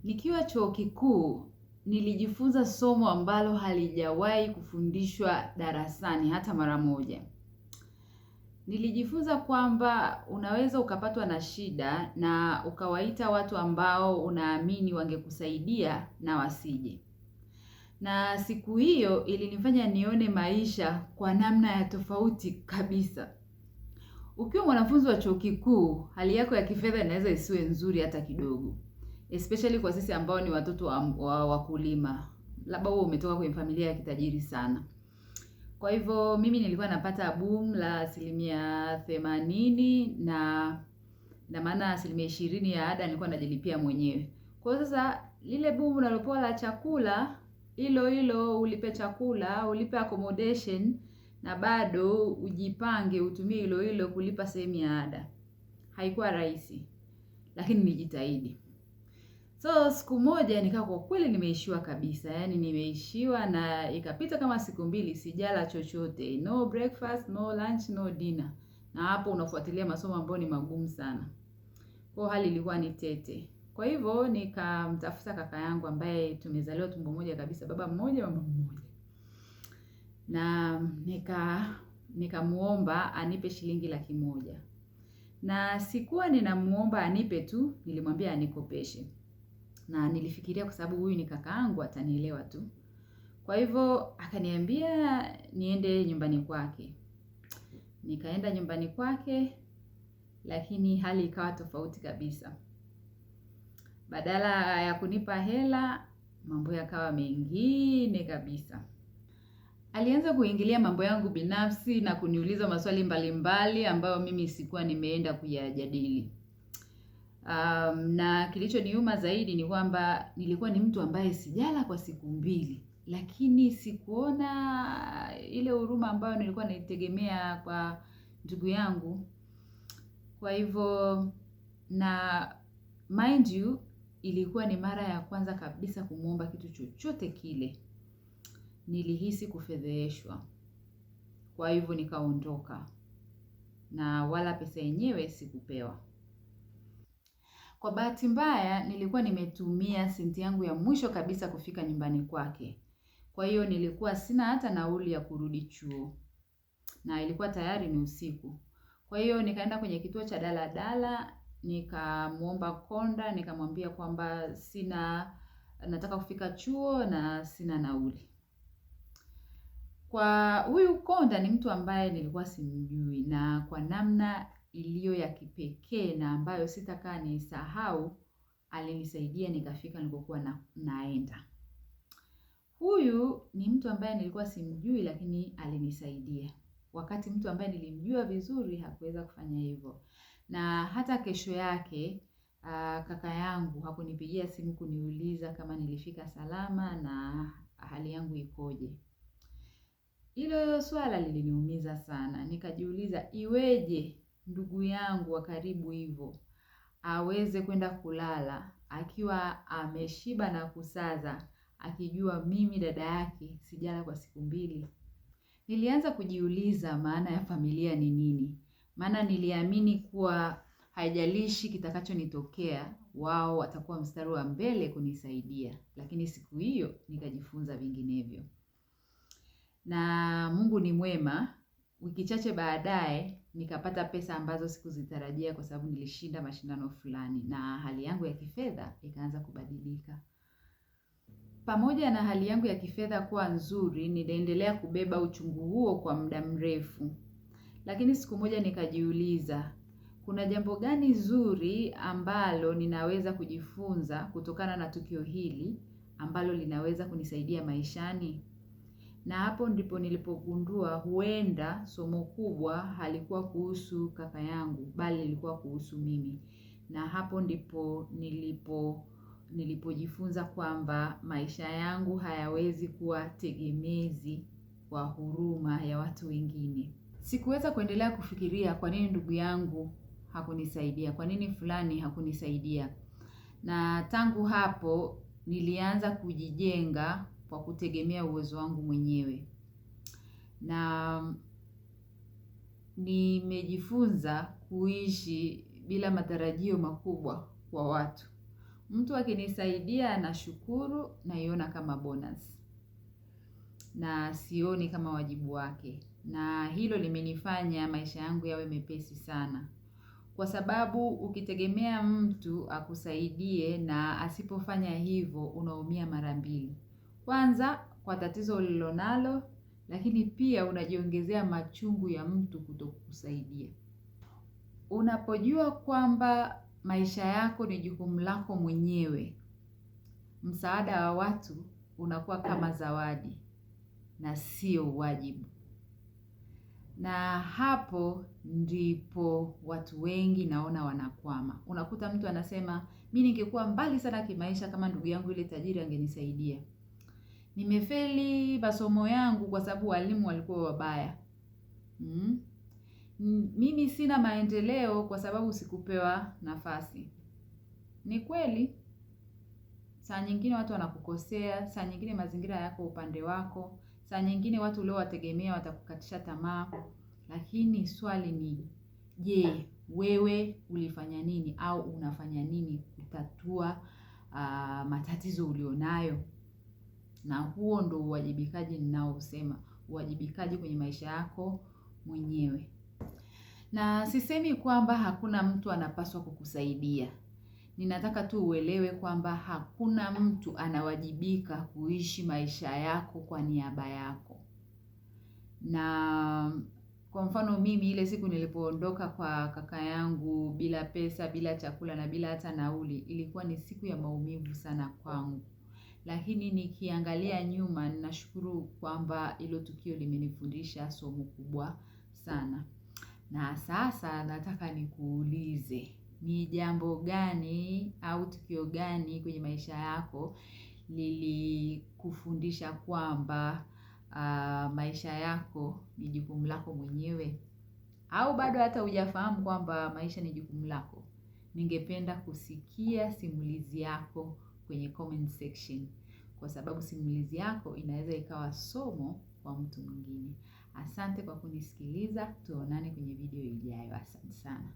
Nikiwa chuo kikuu nilijifunza somo ambalo halijawahi kufundishwa darasani hata mara moja. Nilijifunza kwamba unaweza ukapatwa na shida na ukawaita watu ambao unaamini wangekusaidia na wasije. Na siku hiyo ilinifanya nione maisha kwa namna ya tofauti kabisa. Ukiwa mwanafunzi wa chuo kikuu, hali yako ya kifedha inaweza isiwe nzuri hata kidogo. Especially kwa sisi ambao ni watoto wa wakulima. Labda wewe umetoka kwenye familia ya kitajiri sana. Kwa hivyo mimi nilikuwa napata boom la 80% na maana 20% ya ada nilikuwa najilipia mwenyewe. Kwa hiyo sasa lile boom unalopewa la chakula, hilo hilo ulipe chakula, ulipe accommodation na bado ujipange utumie hilo hilo kulipa sehemu ya ada. Haikuwa rahisi, lakini nilijitahidi. So siku moja nikawa kwa kweli nimeishiwa kabisa, yaani nimeishiwa na ikapita kama siku mbili sijala chochote, no breakfast, no lunch, no dinner. Na hapo unafuatilia masomo ambayo ni magumu sana. Kwa hiyo hali ilikuwa ni tete. Kwa hivyo nikamtafuta kaka yangu ambaye tumezaliwa tumbo moja kabisa, baba mmoja, mama mmoja. Na nikamuomba anipe shilingi 100,000. Na sikuwa ninamuomba anipe tu, nilimwambia anikopeshe. Na nilifikiria kwa sababu huyu ni kakaangu atanielewa tu. Kwa hivyo akaniambia niende nyumbani kwake. Nikaenda nyumbani kwake, lakini hali ikawa tofauti kabisa. Badala ya kunipa hela, mambo yakawa mengine kabisa. Alianza kuingilia mambo yangu binafsi na kuniuliza maswali mbalimbali ambayo mimi sikuwa nimeenda kuyajadili. Na kilichoniuma zaidi ni kwamba nilikuwa ni mtu ambaye sijala kwa siku mbili, lakini sikuona ile huruma ambayo nilikuwa naitegemea kwa ndugu yangu. Kwa hivyo, na mind you, ilikuwa ni mara ya kwanza kabisa kumuomba kitu chochote kile. Nilihisi kufedheheshwa. Kwa hivyo nikaondoka na wala pesa yenyewe sikupewa. Kwa bahati mbaya nilikuwa nimetumia senti yangu ya mwisho kabisa kufika nyumbani kwake. Kwa hiyo nilikuwa sina hata nauli ya kurudi chuo. Na ilikuwa tayari ni usiku. Kwa hiyo nikaenda kwenye kituo cha daladala, nikamuomba konda, nikamwambia kwamba sina, nataka kufika chuo na sina nauli. Kwa huyu konda ni mtu ambaye nilikuwa simjui, na kwa namna iliyo ya kipekee na ambayo sitakaa nisahau, alinisaidia nikafika nilikokuwa naenda. Huyu ni mtu ambaye nilikuwa simjui, lakini alinisaidia. Wakati mtu ambaye nilimjua vizuri hakuweza kufanya hivyo. Na hata kesho yake, kaka yangu hakunipigia simu kuniuliza kama nilifika salama na hali yangu ikoje. Hilo swala liliniumiza sana. Nikajiuliza iweje ndugu yangu wa karibu hivyo aweze kwenda kulala akiwa ameshiba na kusaza, akijua mimi dada yake sijala kwa siku mbili. Nilianza kujiuliza maana ya familia ni nini. Maana niliamini kuwa haijalishi kitakachonitokea, wao watakuwa mstari wa mbele kunisaidia. Lakini siku hiyo nikajifunza vinginevyo. Na Mungu ni mwema. Wiki chache baadaye nikapata pesa ambazo sikuzitarajia kwa sababu nilishinda mashindano fulani na hali yangu ya kifedha ikaanza kubadilika. Pamoja na hali yangu ya kifedha kuwa nzuri, niliendelea kubeba uchungu huo kwa muda mrefu. Lakini siku moja nikajiuliza, kuna jambo gani zuri ambalo ninaweza kujifunza kutokana na tukio hili ambalo linaweza kunisaidia maishani? Na hapo ndipo nilipogundua huenda somo kubwa halikuwa kuhusu kaka yangu, bali lilikuwa kuhusu mimi. Na hapo ndipo nilipojifunza kwamba maisha yangu hayawezi kuwa tegemezi kwa huruma ya watu wengine. Sikuweza kuendelea kufikiria kwa nini ndugu yangu hakunisaidia, kwa nini fulani hakunisaidia. Na tangu hapo nilianza kujijenga kwa kutegemea uwezo wangu mwenyewe. Na nimejifunza kuishi bila matarajio makubwa kwa watu. Mtu akinisaidia nashukuru, naiona kama bonus na sioni kama wajibu wake, na hilo limenifanya maisha yangu yawe mepesi sana, kwa sababu ukitegemea mtu akusaidie na asipofanya hivyo unaumia mara mbili. Kwanza kwa tatizo ulilonalo, lakini pia unajiongezea machungu ya mtu kutokukusaidia. Unapojua kwamba maisha yako ni jukumu lako mwenyewe, msaada wa watu unakuwa kama zawadi na sio wajibu. Na hapo ndipo watu wengi naona wanakwama. Unakuta mtu anasema, mi ningekuwa mbali sana kimaisha kama ndugu yangu yule tajiri angenisaidia. Nimefeli masomo yangu kwa sababu walimu walikuwa wabaya. Mimi sina maendeleo kwa sababu sikupewa nafasi. Ni kweli, saa nyingine watu wanakukosea, saa nyingine mazingira yako upande wako, saa nyingine watu uliowategemea watakukatisha tamaa. Lakini swali ni je, wewe ulifanya nini au unafanya nini kutatua matatizo ulionayo? Na huo ndo uwajibikaji ninaousema, uwajibikaji kwenye maisha yako mwenyewe. Na sisemi kwamba hakuna mtu anapaswa kukusaidia. Ninataka tu uelewe kwamba hakuna mtu anawajibika kuishi maisha yako kwa niaba yako. Na kwa mfano mimi ile siku nilipoondoka kwa kaka yangu bila pesa, bila chakula na bila hata nauli, ilikuwa ni siku ya maumivu sana kwangu. Lakini nikiangalia nyuma ninashukuru kwamba hilo tukio limenifundisha somo kubwa sana. Na sasa nataka nikuulize, ni jambo gani au tukio gani kwenye maisha yako lilikufundisha kwamba maisha yako ni jukumu lako mwenyewe? Au bado hata hujafahamu kwamba maisha ni jukumu lako? Ningependa kusikia simulizi yako kwenye comment section, kwa sababu simulizi yako inaweza ikawa somo kwa mtu mwingine. Asante kwa kunisikiliza, tuonane kwenye video ijayo. Asante sana.